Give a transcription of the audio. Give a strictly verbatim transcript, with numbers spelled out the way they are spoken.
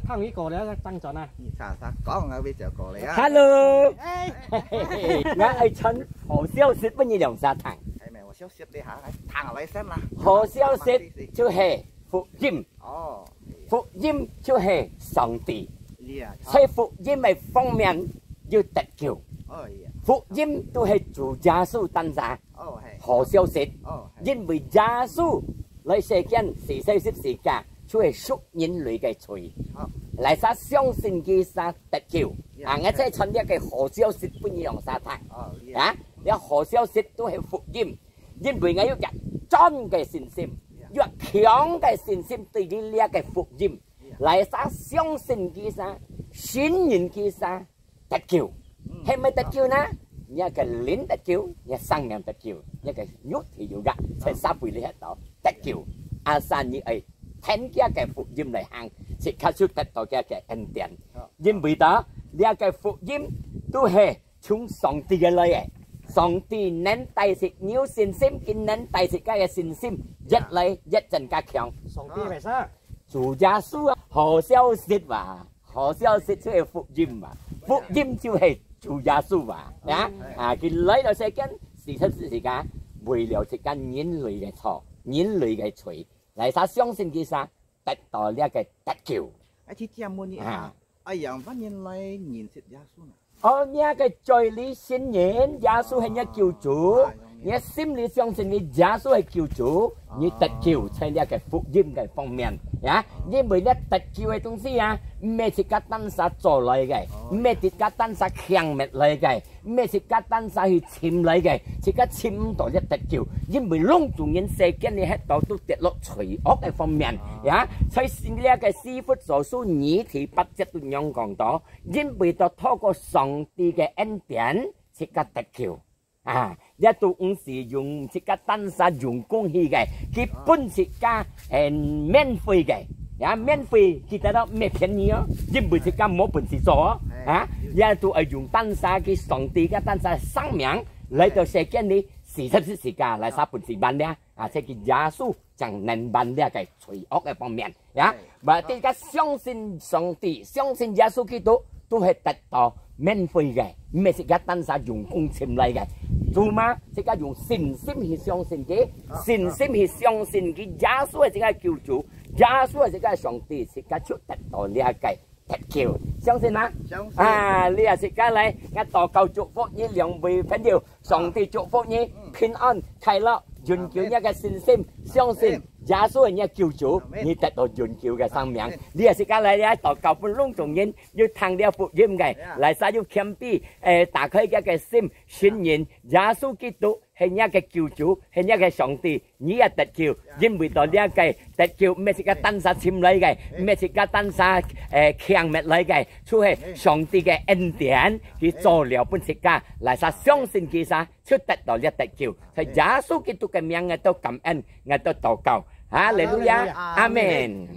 唱一个了，正转啊。你唱唱，讲啊，为叫过来啊。Hello，哎，我爱唱好消息分你两三听。哎，没，我消息的哈，来，唱来先啦。好消息就系福音，哦，福音就系上帝，在福音个方面有得救。哦，福音都系主耶稣单单。哦，系。好消息，哦，系。因为耶稣来世间死在十字架，就系赎人类个罪。好。来，啥相信佢啥得救。啊，我再传这个好消息分你两三听。哦，啊，这好消息都系福音，因为我有个真个信心，有强个信心对于这个福音。来，啥相信佢啥，信任佢啥，得救。系毋系得救呢？你个灵得救，你生命得救，你个肉体有个，在社会里头得救。阿三你爱听佢个福音来行，即刻就得到佢个恩典。因为到这个福音都系从上帝个来个，上帝能带食你有信心，佢能带食佢个信心，越来越增加强。上帝系啥？主耶稣啊，好消息啊！ 好消息就系福音嘛，福音就系主耶稣嘛，啊，啊，佢来到世间，四十字架，为了自家人类个错，人类个罪，来，啥相信佢啥，得到这个得救。而且这样问你啊，啊，仰般人来认识耶稣呢？ 哦，你个嘴里承认耶稣系你救主，你个心里相信你耶稣系救主，你得救在这个福音个方面呀。因为你得救个东西啊，毋系自家单单做来个，毋系自家单单强迫来个，毋系自家单单去寻来个，自家寻毋到你得救，因为拢总人世间你喺度都跌落罪恶个方面呀。在新约个以弗所书二第八节都样讲到， 因为到透过上帝个恩典，自家得救。啊，也都毋是用自家单单用功去个，佢分自家，诶，免费个，呀，免费，记得咯，毋系便宜哦，因为自家无本事做哦，啊，也都系用单单佢上帝个单单生命来到世间里，四十字架来，啥本事办了，啊，这个耶稣正能办了个罪恶个方面。 呀，berarti自家相信上帝，相信耶稣基督，都系得到免费个，毋系自家单单用功寻来个。做么？自家用信心去相信佢，信心去相信佢，耶稣系自家救主，耶稣系自家上帝，自家就得到这个得救。相信吗？相信。啊，你也自家来，我祷告祝福你两位朋友，上帝祝福你，平安快乐。 永久你个信心，相信耶稣系你个救主，你得到永久个生命。你也自家来，你祷告分拢总人，有听了福音个，来，啥有谦卑，诶，打开佢个心，承认耶稣基督系你个救主，系你个上帝，你也得救，因为到这个得救，毋系自家单单寻来个，毋系自家单单，诶，强迫来个，就系上帝个恩典，佢做了分自家，来，啥相信佢啥， 就得到了得救。在耶稣基督个名，𠊎都感恩，𠊎都祷告。哈利路亚，哈利路亚，阿门。阿门。